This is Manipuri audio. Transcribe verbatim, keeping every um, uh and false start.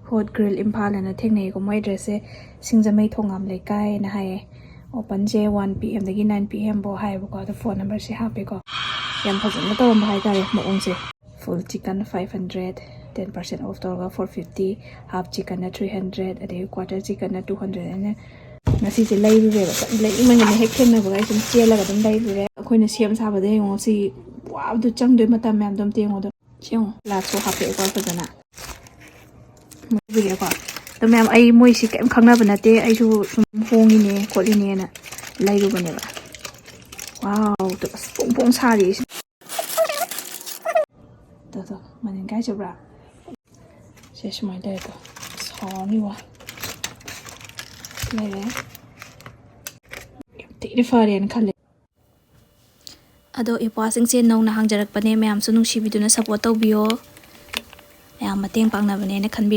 Hot Grill Imphal ꯍꯥꯏꯅ ꯊꯦꯡꯅꯩꯀꯣ꯫ ꯃꯣꯏ ꯑꯦꯗ꯭ꯔꯦꯁꯁꯦ ꯁꯤꯡꯖꯃꯩ ꯊꯣꯉꯥꯝ ꯂꯩꯀꯥꯏꯅ ꯍꯥꯏꯌꯦ꯫ ꯑꯣꯄꯟꯁꯦ ꯋꯥꯟ ꯄꯤ ꯑꯦꯝꯗꯒꯤ ꯅꯥꯏꯟ ꯄꯤ ꯑꯦꯝ ꯐꯥꯎ ꯍꯥꯏꯌꯦꯕꯀꯣ꯫ ꯑꯗꯣ ꯐꯣꯟ ꯅꯝꯕꯔꯁꯦ ꯍꯥꯞꯄꯦꯀꯣ꯫ ꯌꯥꯝ ꯐꯖꯅ ꯇꯧꯔꯝꯕ ꯍꯥꯏꯇꯥꯔꯦ ꯃꯑꯣꯡꯁꯦ꯫ Full chicken five hundred, ten percent off ꯇꯧꯔꯒ four fifty, half chickenꯅ three hundred, ꯑꯗꯒꯤ quarter chickenꯅ two hundred ꯍꯥꯏꯅ ꯉꯁꯤꯁꯦ ꯂꯩꯔꯨꯔꯦꯕ꯫ ꯂꯩꯃꯟꯗꯅ ꯍꯦꯛ ꯊꯦꯡꯅꯕꯒ ꯑꯩ ꯁꯨꯝ ꯆꯦꯜꯂꯒ ꯑꯗꯨꯝ ꯂꯩꯔꯨꯔꯦ꯫ ꯑꯩꯈꯣꯏꯅ ꯁꯦꯝ ꯁꯥꯕꯗ ꯌꯦꯡꯉꯣ ꯁꯤ ꯋꯥꯕꯗꯣ ꯆꯪꯗꯣꯏ ꯃꯇꯝ ꯃꯌꯥꯝꯗꯣ ꯑꯝꯇ ꯌꯦꯡꯉꯣ꯫ ꯑꯗꯣ ꯁꯤ ꯌꯦꯡꯉꯣ, ꯂꯥꯁꯁꯨ ꯍꯥꯞꯄꯦꯀꯣ ꯐꯖꯅ꯫ ꯂꯩꯔꯨꯔꯦꯀꯣ꯫ ꯑꯗꯣ ꯃꯌꯥꯝ ꯑꯩ ꯃꯣꯏꯁꯤ ꯀꯩꯝ ꯈꯪꯅꯕ ꯅꯠꯇꯦ, ꯑꯩꯁꯨ ꯁꯨꯝ ꯍꯣꯡꯉꯤꯅꯦ ꯈꯣꯠꯂꯤꯅꯦꯅ ꯂꯩꯔꯨꯕꯅꯦꯕ꯫ ꯋꯥꯎ, ꯑꯗꯣ ꯑꯁ ꯄꯣꯡ ꯄꯣꯡ ꯁꯥꯔꯤ ꯁꯤ꯫ ꯇꯣ, ꯇꯣ, ꯃꯅꯤꯟ ꯀꯥꯏ ꯆꯠꯄ꯭ꯔꯥ? ꯁꯦ ꯁꯨꯃꯥꯏꯅ ꯇꯧꯔꯦꯀꯣ꯫ ꯁꯥꯎꯔꯅꯤ ꯋꯥ꯫ ꯂꯩꯔꯦ꯫ ꯌꯥꯝ ꯊꯤꯅ ꯐꯔꯦꯅ ꯈꯜꯂꯦ꯫ ꯑꯗꯣ ꯏꯄ꯭ꯋꯥꯁꯤꯡꯁꯦ ꯅꯧꯅ ꯍꯥꯡꯖꯔꯛꯄꯅꯦ, ꯃꯌꯥꯝꯁꯨ ꯅꯨꯡꯁꯤꯕꯤꯗꯨꯅ support ꯇꯧꯕꯤꯌꯣ꯫ ꯃꯌꯥꯝ ꯃꯇꯦꯡ ꯄꯥꯡꯅꯕꯅꯦꯅ ꯈꯟꯕꯤꯔꯦ꯫